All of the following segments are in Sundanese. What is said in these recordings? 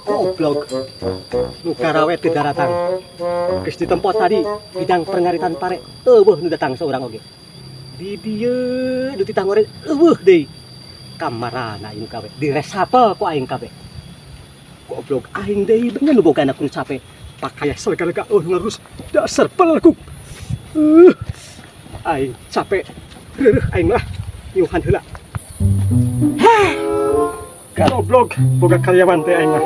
Goblok. Nu karawe teu daratang. Geus ditempo tadi bidang pengaritan pare euweuh nu datang seorang oge. Di dieu nu titah ngoret euweuh deui. Kamarana ieu nu gawe diresapel ku aing kabeh. Goblok aing deui bener nu boga anak kudu cape. Pakaya segala euweuh ngarus dasar pelekuk. Aing capek. Reuh aing mah nyuhan heula. Goblok boga karyawan teh aing mah.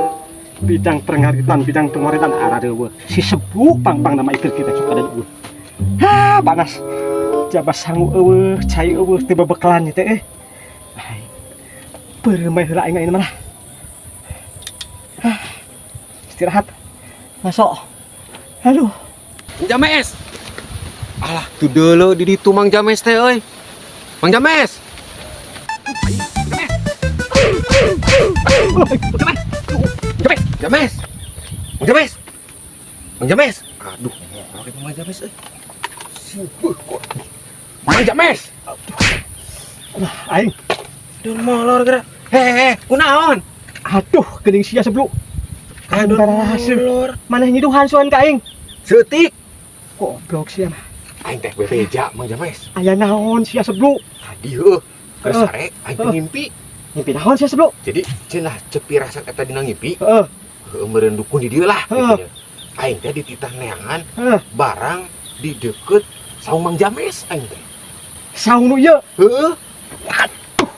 Bidang pengaritan, bidang pengoretan arareuweuh. Si sebu pang-pang nama ikir kita sok ada euweuh. Ha, panas. Jaba sangu euweuh, cai euweuh teu bebekalan teh eh. Aing peureum bae heula aing ayeuna mah. Hah. Istirahat. Masuk. Aduh. James. Alah, tuh deuleu di ditu Mang James teh euy. Mang James. James, James. Mang James. Mang James. Aduh, ngorok itu Mang James euy. Subuh kok. Mang James. Lah aing. Duh molor geura. Hehehe, kunaon? Aduh, geuning sia sebelum. Aduh, molor. Maneh nyiduhan suan ka aing. Seutik. Goblok sia mah. Aing teh bebeja Mang James. Aya naon sia sebelum? Tadi heuh, keur sare aing teh ngimpi. Ngimpi naon sia sebelum? Jadi cenah cepi rasa eta dina ngimpi. Heeh. Heuh meureun dukun di dieu lah gitu nya. Aing teh dititah neangan barang di deket saung Mang James aing teh. Saung nu ieu? Heeh. Waduh.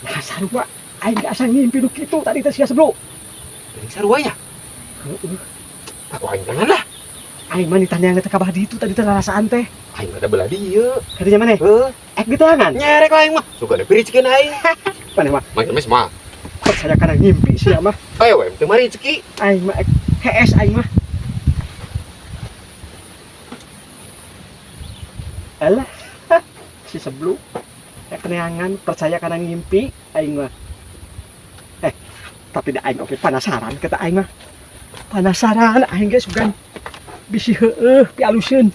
Nah sarua aing ge asa ngimpi nu kitu tadi teh sia sebelum. Geuning sarua nya? Heeh. Aku aing tangan lah. Aing mah ditanya teh ka bah ditu tadi teh rarasaan teh. Aing mah da belah dieu. Kadinya maneh? Heuh. Ek diteangan? Nyerek lah aing mah. Suka da piricikeun aing. Maneh mah Mang James mah. Percaya kana ngimpi sia mah. Ayo we, teu mari rezeki. Aing mah ek hees aing mah. Alah, si seblu. Ek neangan percaya kana ngimpi aing mah. Tapi da aing oge penasaran kata aing mah. Penasaran aing ge sugan bisi heueuh pialuseun.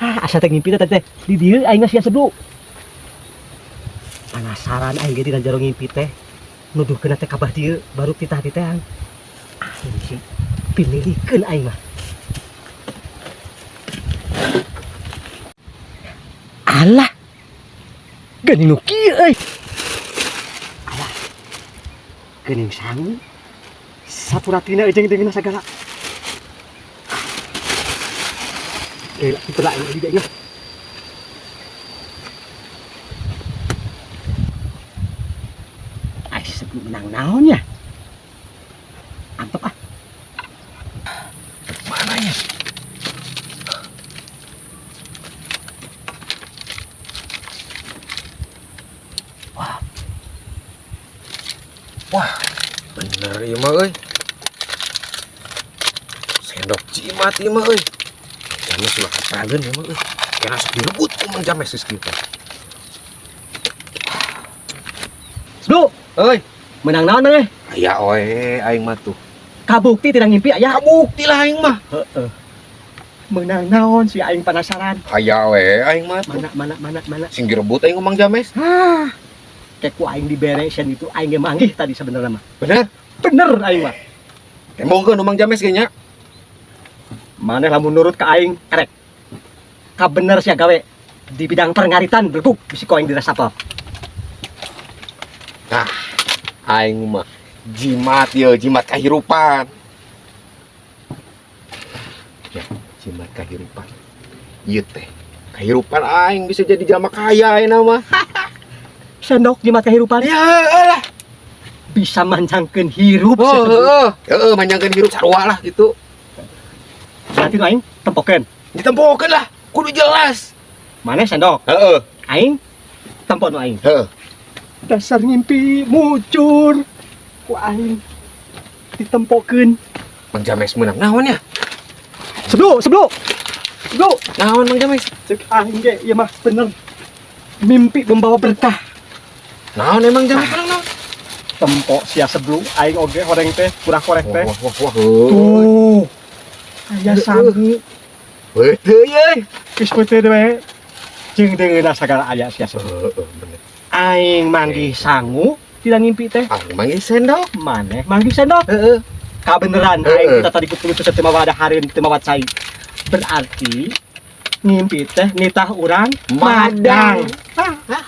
Ah, asa teh ngimpi teh teh di dieu aing mah sia seblu. Penasaran aing ge dina jero ngimpi teh. Nuduhkeun teh kabah dieu baru titah di teang. Aing sih pimilikeun aing mah. Alah. Geuning nu kieu euy. Alah. Geuning sangu. Sapuratina jeung deungeunna sagala. Itu lah ini juga. Ai sebelum menang naonnya. Antep ah. Mananya? Wah. Wah, bener ieu mah euy. Sendok jimat ieu mah euy. James ulah kaprageun ieu mah euy. Kena sok direbut ku Mang James geus kieu teh. Sebelum. Euy, menang naon maneh? Aya oe aing mah tuh. Kabukti tidak ngimpi aya. Kabukti lah aing mah. Heeh. Menang naon si aing penasaran. Aya we aing mah tuh. Mana mana mana mana. Sing direbut aing Mang James. Hah. Kayak ku aing dibere sian itu aing ge manggih tadi sebenarnya mah. Bener? Bener aing mah. Tembongkeun Mang James ge nya. Maneh lamun nurut ka aing erek. Ka bener sia gawe di bidang pengaritan berbuk bisi ku aing diresapel. Nah, aing mah jimat ye, jimat kahirupan. Ya, jimat kahirupan. Ieu teh kahirupan aing bisa jadi jelema kaya ayeuna mah. Sendok jimat kahirupan. Ya lah. Bisa manjangkeun hirup. Oh, heeh. Heeh, manjangkeun hirup sarua lah gitu. Berarti nu aing tempokeun. Ditempokeun lah, kudu jelas. Maneh sendok? Heeh. Aing tempo nu aing. Heeh. Dasar ngimpi mucur ku aing ditempokeun. Mang James meunang naon ya? Sebelum, sebelum. Sebelum. Naon Mang James? Cek aing ge ieu mah bener. Mimpi membawa berkah. Naon emang James menang naon? Tempo sia sebelum aing oge horeng teh, kurang korek teh. Wah, wah, wah, wah. Tuh. Aya sangu. Beuteuy euy. Geus beuteuy we. Jeung deungeunna sagala aya sia sebelum. Heeh, bener. Aing manggih sangu tidak ngimpi teh. Aing manggih sendok. Maneh manggih sendok. Heeh. Kabeneran aing Heeh. kita tadi kudu teu mawa dahareun, teu mawa cai. Berarti ngimpi teh nitah urang madang. Madang.